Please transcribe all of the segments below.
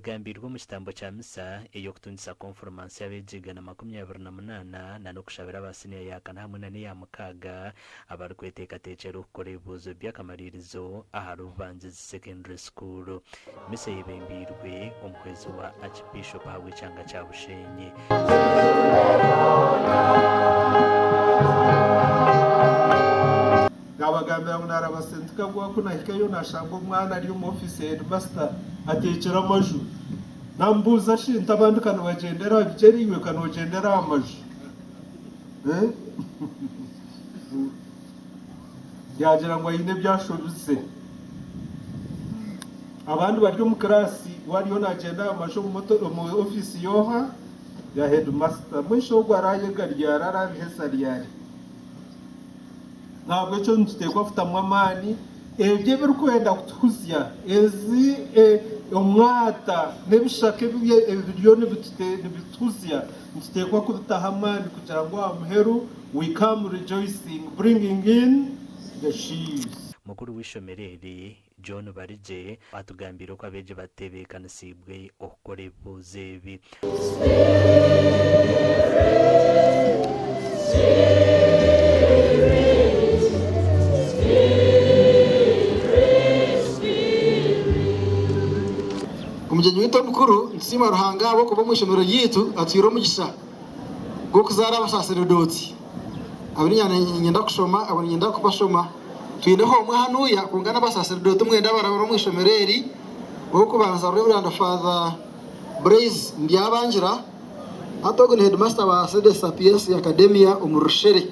bigambiirwe omu kitambo kya misa ey'okutungisa konforomansi abeegi 128 na n'okushabira aba siniya ya kana hamwe na n'eya mukaaga abarikweteekateekyera okukora ebibuuzo by'akamaririzo ahari Bubangizi Secondary School. Misa eyebembeirwe omuhwezi wa Archbishop ahabw'ekyanga kya Bushenyi. Naabagambira ngu naaraba Ssentikagwa ku naahikayo naashanga omwana ari omu ofiisi ya heedimasita ateekire amaju. Naamubuuza shi nti abandi ka nibagyendera aha bigyere iwe ka noogyendera aha maju? Yaagira ngu aine ebi ashobize. Abandi bari omu kiraasi we ariyo naagyenda aha maju omu ofiisi y'oha? Ya heedimasita. Mbwenu shi ogwo araayega ryari araabiheza ryari? Nahabwekyo nituteekwa kutamu amaani ebyo ebirikwenda kutuhuzya, ezi omwata n'ebishaka ebiriyo nibituhuzya, nituteekwa kubitaho amaani kugira ngu aha muheru we come rejoicing, bringing in the sheaves. Mukuru w'eishomero eri, John Barigye, atugambiire oku abeegi batebeekanisiibwe okukora ebibuuzo ebi. Omugyenyi waitu omukuru, nitusiima Ruhanga ahabw'okuba omu ishomero ryaitu atuhaire omugisha gw'okuzaara abasaseredooti. Abu niinyenda kushoma, abu niinyenda kubashoma. Twineho omwe hanuya kwonka n'abasaseredooti mwenda abarabire omu ishomero eri. Ow'okubanza Rev. Father Blaise Ndyabangira, hati ogu ni headmaster wa Sedes Sapientia Academia omuri Rushere.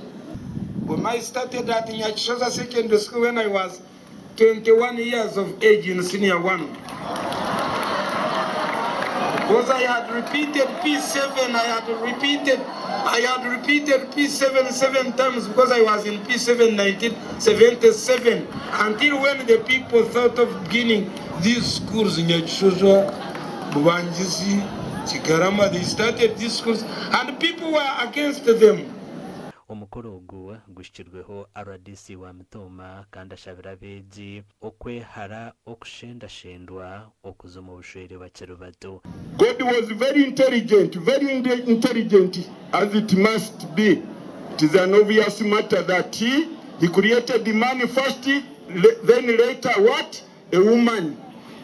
I started at Nyakishoza Secondary School when I was 21 years of age in senior one because I had repeated P7, I had repeated, I had repeated P7 seven times because I was in P7 1977 until when the people thought of beginning these schools Nyakishoza, Bubangizi, Kigarama, they started these schools and people were against them. Omukoro ogu guhikirweho rdc wa Mitooma kandi ashabire abeegi okwehara okushendashendwa okuza omu bushwere bakiri bato. God was very intelligent, very intelligent as it must be. It is an obvious matter that he created man first, then later what? A woman.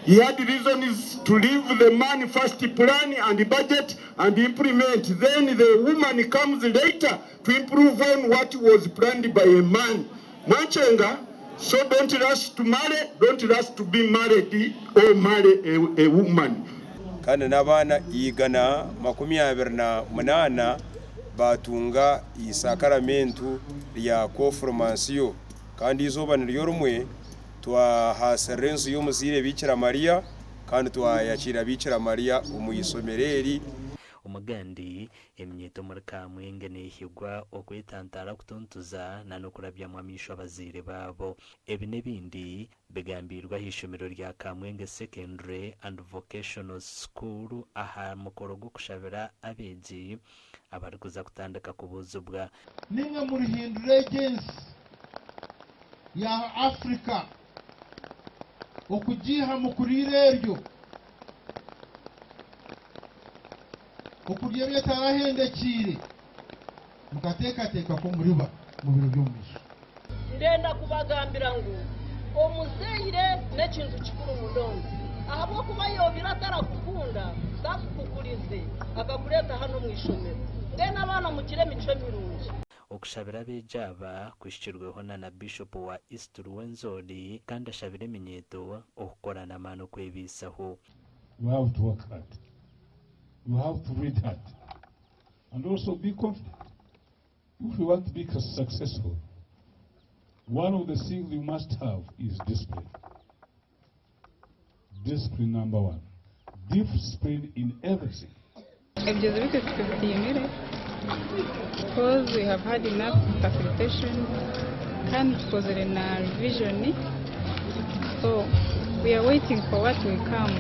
He had reasons to leave the man first plan and budget and implement. Then the woman comes later to improve on what was planned by a man. Mwanchenga, so don't rush to marry, don't rush to be married or marry a, a woman. Kandi n'abaana 128 baatunga eisakaramentu rya Kofirmansiyo. Kandi eizooba niryo rimwe twahaasirira enju y'omuzaire Biikira Mariya kandi twayakiira Biikira Mariya omu ishomero eri. Omugandi, Eminyeeto omuri Kamwenge neehigwa okwetantara kutuntuza n'okurabyamu amaisho abazaire baabo. Ebi n'ebindi bigambiirwe aha ishomero rya Kamwenge Secondary and Vocational School aha mukoro gw'okushabira abeegi abarikuza kutandika kubuuzibwa. Nimwe murihindura egi ensi ya Africa okugiiha mu kuriira eryo, okurya ebi etarahendekiire, mukateekateeka ku muriba mu biro by'omu maisho. Ndenda kubagambira ngu omuzaire n'ekintu kikuru munonga ahabw'okuba yoobaire atarakukunda takukukurize akakureeta hanu omu ishomero. Mbwenu abaana mugire emicwe mirungi. Okushabira abeegi aba kuhikirweho na na Bishopu wa East Ruwenzori kandi ashabire eminyeeto okukora n'amaani okwebaisaho. You have to work hard, you have to read hard and also be confident. If you want to be successful, one of the things you must have is discipline. Discipline number one. Discipline in everything. Ebigyezo byaitu tubitiinire because we have had enough facilitation kandi tukozire na revision so we are waiting for what will come.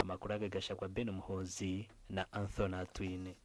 Amakuru aga gashakwa Ben Muhoozi na Anthony Atwine.